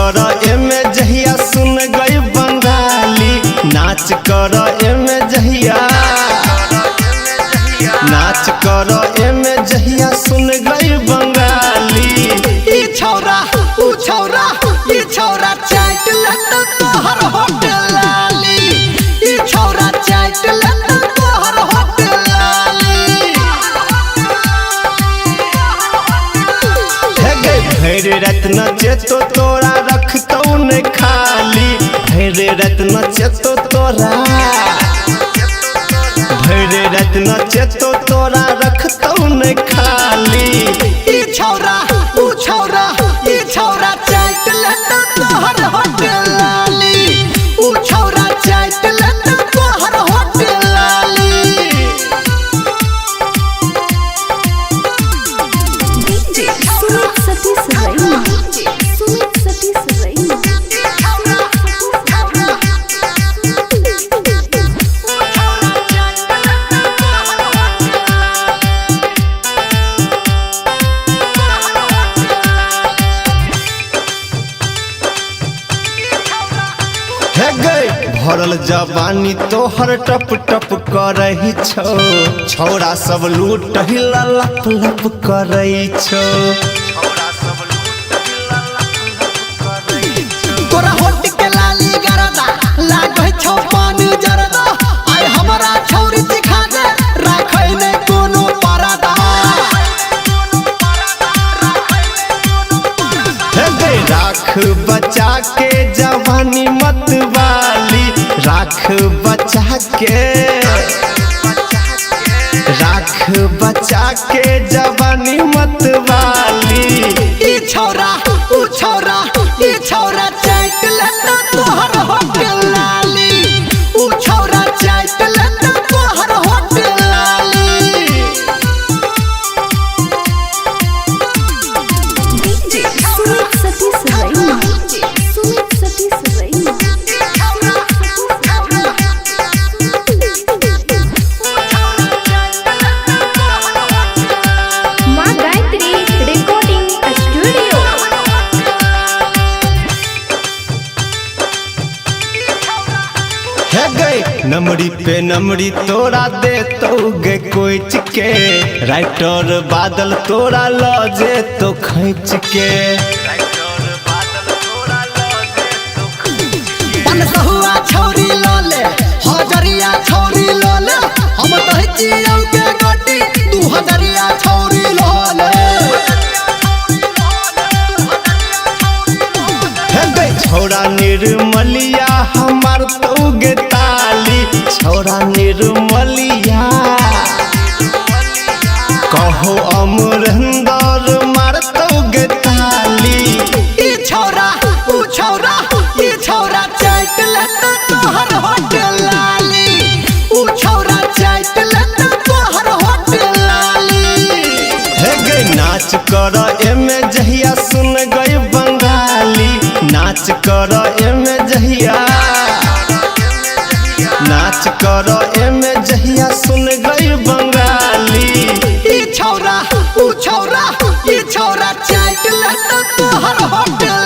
कर एमे जहिया सुन गई बंगाली, नाच कर एमे जहिया, नाच कर एमे जहिया सुन गई बंगाली। ई छौरा ऊ छौरा ई छौरा चाट लेत तोहर होटल लाली, ई छौरा चाट लेत तोहर होटल लाली। हे गे भरि रात नचेतो तोरा रखतौ ने खाली, भरि रात नचेतो तोरा, भरि रात नचेतो तोरा रखतौ ने खाली। ई छौरा ऊ छौरा ई छौरा चाट लेत तोहर होटल लाली, ऊ छौरा चाट लेत तोहर होटल लाली। DJ Sumit Satish Raina. Sumit Satish Raina. हे गई भरल जवानी तोहर टप टप करही छौ, छौरा सब लूट लप लप करई छौ। तोरा होट के लाली गरदा लागै छौ पानी जरदा, आइ हमरा छौरी सिखा दे राखै नै कोनो परदा। हे गई राख बचा के जवानी मत वाली, राख बचा के, राख बचा के जवानी मत वाली। ई छौरा ऊ छौरा ई छौरा चाट लेत तोहर होटल लाली, ऊ छौरा चाट लेत तोहर होटल लाली। DJ Sumit Satish Raina. Sumit Satish Raina. माँ गायत्री रिकॉर्डिंग स्टूडियो। हे गई नमरी पे नमरी तोरा दे तो गे कोच के, राइटर बादल तोरा ल जे तो खींच के। पनसहुआ छौरी लले हजरिया छौरी लले, हम कहै छियौ के गोटी 2000 छौरी लले। हे गई छौरा निर्मलिया हमार तो गे ताली, छौरा निर्मलिया कहो अमरिंदर मार तो गे ताली। ई छौरा ऊ छौरा ई छौरा चाट लेत तोहर होटल लाली, ऊ छौरा चाट लेत तोहर होटल लाली। हे गई नाच कर एमे जहिया सुन गई बंगाली, नाच कर एमे जहिया, नाच कर एमे जहिया सुन गई बंगाली। ई छौरा ऊ छौरा ई छौरा चाट लेत तोहर होटल